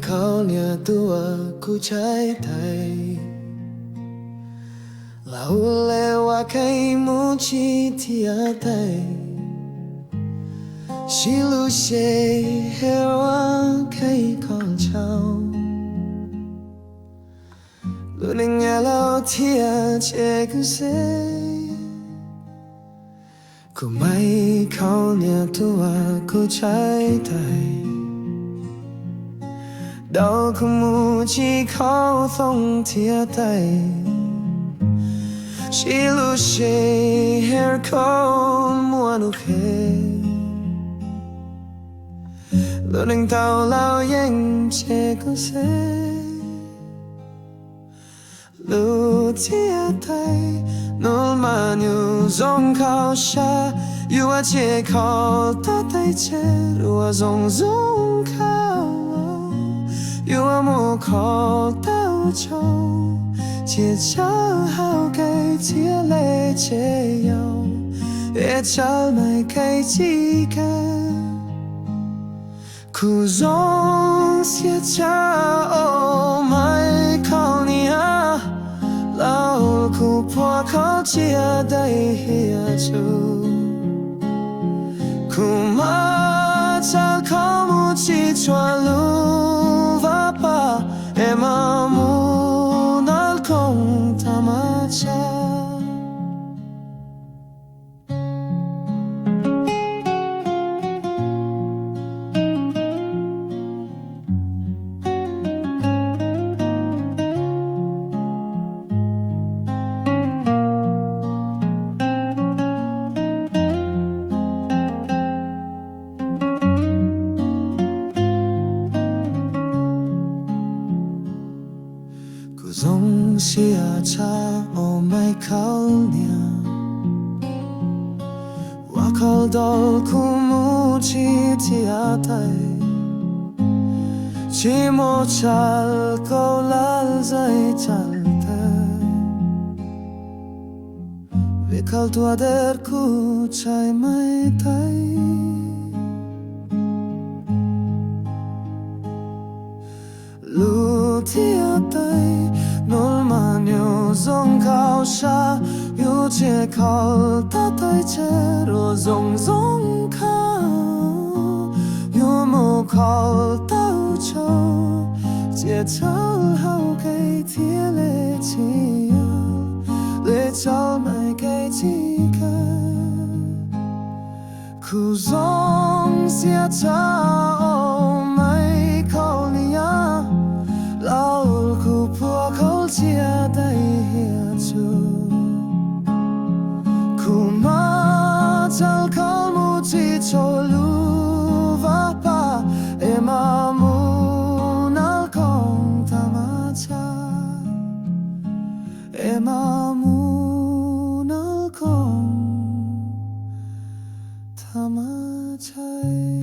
khaub nias tuaj kuv tsaib tais, los ua le ua kheej mus tsis thiaj tais, sib lub se ua kheej kho tshauv. Lub neej nyob laus thiab tsev kwv xeeb, kuv maib khaub nias tuaj kuv tsaib tais, dau kuv mus tsis khaub thooj thiab tais, sib lub se khaub muaj nuj qes. Lub neej tau laus yeej tsev kwv xeeb, lub thiaj tais, nus mas nyuam zoo khaub sab, yuav tsis khaub tau tais tseg uas zoo zoo khaub, yuav mus khaub tau tshauv, tsis tshawb hauv kev txiav lej tsev yau, es tshawb mais kev tsis kawg. Kuv zoo siab tshaj os maib khaub nias, laus kuv puag khaub tsiab dai hiav txwv, kuv mas tsawv khaub mus tsis tshua lub vaj paj, es mas mus nab koog tag mas tshaj. Kuv zoo siab tshaj os maib khaub nias, ua khaub dau kuv mus tsis thiaj tais, tsis muaj tshav kaum lab zais tsam tawg, vim khaub tuaj deb kuv tsaib maib tais. Lub thiaj tais, nus mas nyuam zoo khaub sab, yuav tsis khaub tau tais tseg uas zoo zoo khaub, yuav mus khaub tau tshauv, tsis tshawb hauv kev txiav lej tsev yau, lej tshawb mais kev tsis kawg. Kuv zoo siab tshaj os maib khaub nias, laus kuv puag khaub tsiab dai hiav txwv, kuv mas tsawv khaub mus tsis tshua lub vaj paj, es mas mus nab koog tag mas tshaj, es mas mus nab koog tag mas tshaj.